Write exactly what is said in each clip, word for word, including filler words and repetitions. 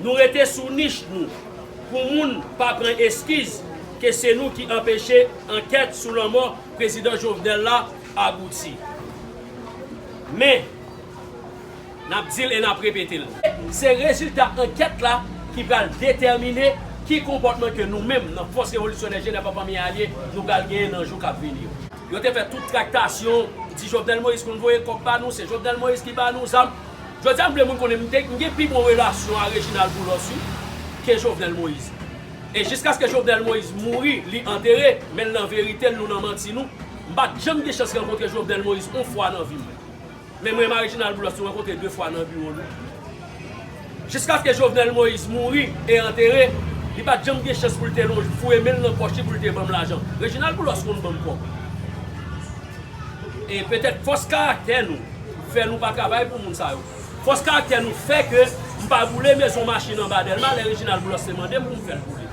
Nou rete sou nich nou pou moun pa pran eskiz ke se nou ki anpeche ankèt sou lanmò prezidan Jovenel la abouti. Men, n ap di l e n ap repete l. Se rezilta ankèt la ki pral detèmine ki konpòtman ke nou menm, nan Fòs Revolisyonè Jenèf an Fanmi Alye, nou pral genyen nan jou k ap vini yo. Yo te fè tout traktasyon, di Jovenel Moïse konn voye kòb ba nou, se Jovenel Moïse ki ba nou zam. Jodi a, m vle moun konnen, m te, m gen pi bon relasyon a Reginald Boulos, wi, ke Jovenel Moïse. E jiskaske Jovenel Moïse mouri, li antere, men l nan verite l, nou nan manti nou, m pa t janm gen chans rankontre Jovenel Moïse yon fwa nan vi m. Men mwen menm a Reginald Boulos, nou rankontre de fwa nan biwo nou. Jiskaske Jovenel Moïse mouri e antere, li pa t janm gen chans pou l te lonje, foure men l nan pòch li pou l te ban m lajan. Reginald Boulos konn ban m kòb. E petèt fòs karaktè nou fè nou pa travay pou moun sa yo. Fòs karaktè nou fè ke m pa boule mezon machin anba Dèlma lè Reginald Boulos te mande m pou m fè l boule.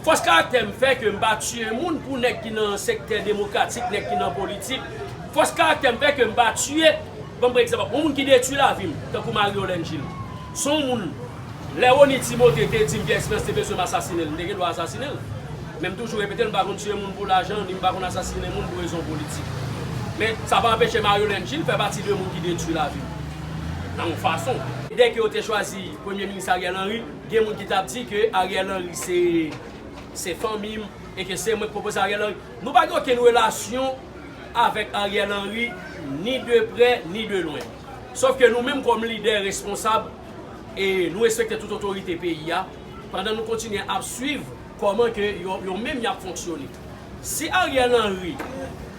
Fòs karaktè m fè ke m pa tiye moun pou nèg ki nan sektè demokratik, nèg ki nan politik. Fòs karaktè m fè ke m pa tiye, ban m pran egzanp, yon moun ki detwi lavi m, tankou Mario Lengil. Se yon moun, lè Rony Timothé te di m Pierre Espérance te bezwen m asasinen l, m te gen dwa asasinen l. Men m toujou repete l, m pa konn tiye moun pou lajan, ni m pa konn asasinen moun pou rezon politik. Men sa pa anpeche Mario Lengil fè pati de moun ki detwi lavi m. Nan yon fason. Dèyè ke yo te chwazi Premye Minis Ariel Henry, gen moun ki t ap di ke Ariel Henry se, se fanmi m e ke se mwen ki pwopoze Ariel Henry. Nou pa gen okenn relasyon avèk Ariel Henry, ni de prè, ni de lwen. Sòf ke nou menm kòm lidè responsab, e nou respekte tout otorite peyi a, pandan nou kontinye ap swiv kòman ke yo, yo menm y ap fonksyone. Si Ariel Henry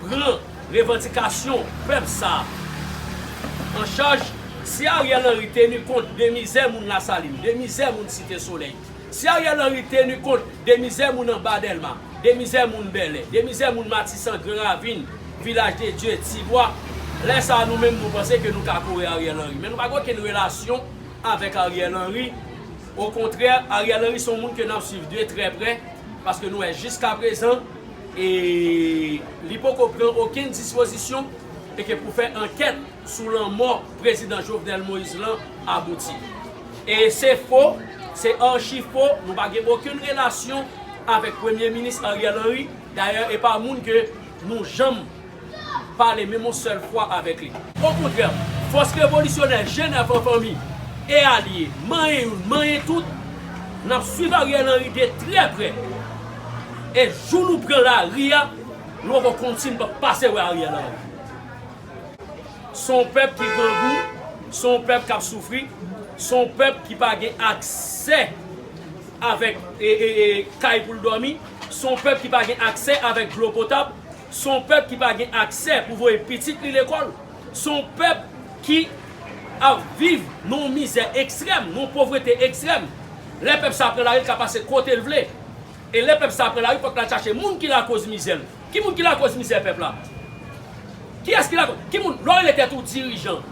pran revandikasyon pèp sa a an chaj, si Ariel Henry teni kont de mizè moun Lasalin, de mizè moun Site Solèy, si Ariel Henry teni kont de mizè moun anba Dèlma, de mizè moun Bèlè, de mizè moun Matisan, Gran Ravin, Vilaj de Dye, Tibwa, lè sa a nou menm nou panse ke nou ka kore Ariel Henry. Men nou pa gen okenn relasyon avèk Ariel Henry. Okontrè, Ariel Henry se yon moun ke n ap swiv de trè prè, paske nou wè jiskaprezan, e li poko pran okenn dispozisyon, e ke pou fè ankèt sou lanmò prezidan Jovenel Moïse lan abouti. E se fo, se achi fo, nou pa gen okenn relasyon avèk Premye Minis Ariel Henry. Dayè, e pa moun ke nou janm pale menm yon sèl fwa avèk li. Okontrè, Fòs Revolisyonè Jenèf an Fanmi e alye, manyen youn, manyen tout, n ap swiv Ariel Henry de trè prè. E jou nou pran lari a, nou poko konn si n p ap pase wè Ariel Henry. Se yon pèp ki grangou, se yon pèp k ap soufri, se yon pèp ki pa gen aksè avèk, e, e, e, kay pou l dòmi, se yon pèp ki pa gen aksè avèk dlo potab, se yon pèp ki pa gen aksè pou voye pitit li lekòl, se yon pèp ki ap viv nan yon mizè ekstrèm, nan yon povrete ekstrèm. Lè pèp sa pran lari, l ka pase kote l vle. E lè pèp sa pran lari, fòk l al chache moun ki lakòz mizè l. Ki moun ki lakòz mizè pèp la? Kiyès ki lakòz? Ki moun? Lè w rele tèt ou dirijan,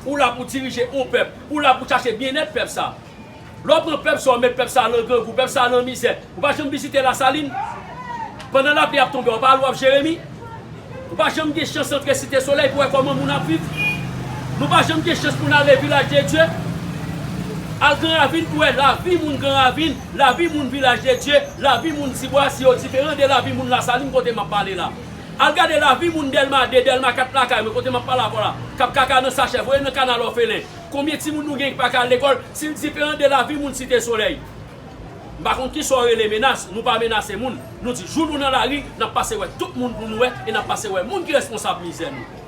ou la pou dirije yon pèp, ou la pou chache byennèt pèp sa. Lè w pran pèp sa, w met pèp sa nan grangou, pèp sa nan mizè, ou pa janm vizite Lasalin? Pandan lapli ap tonbe, w pa al w ap Jeremi? Ou pa janm gen chans antre Site Solèy pou wè kòman moun ap viv? Nou pa janm gen chans pou n ale Vilaj de Dye? Al Gran Ravin pou wè lavi moun Gran Ravin, lavi moun Vilaj de Dye, lavi moun Tibwa, si yo diferan de lavi moun Lasalin kote m ap pale la. Al gade lavi moun Dèlma de, Dèlma kat lakay mwen kote m ap pale avè w la, k ap kaka nan sachè, voye nan kanal òfelen. Konbyen timoun nou gen ki pa ka al lekòl, si l diferan de lavi moun Site Solèy? M pa konn kisa w rele menas, nou pa menase moun. Nou di jou nou nan lari, n ap pase wè tout moun pou nou wè, e n ap pase wè moun ki responsab mizè nou.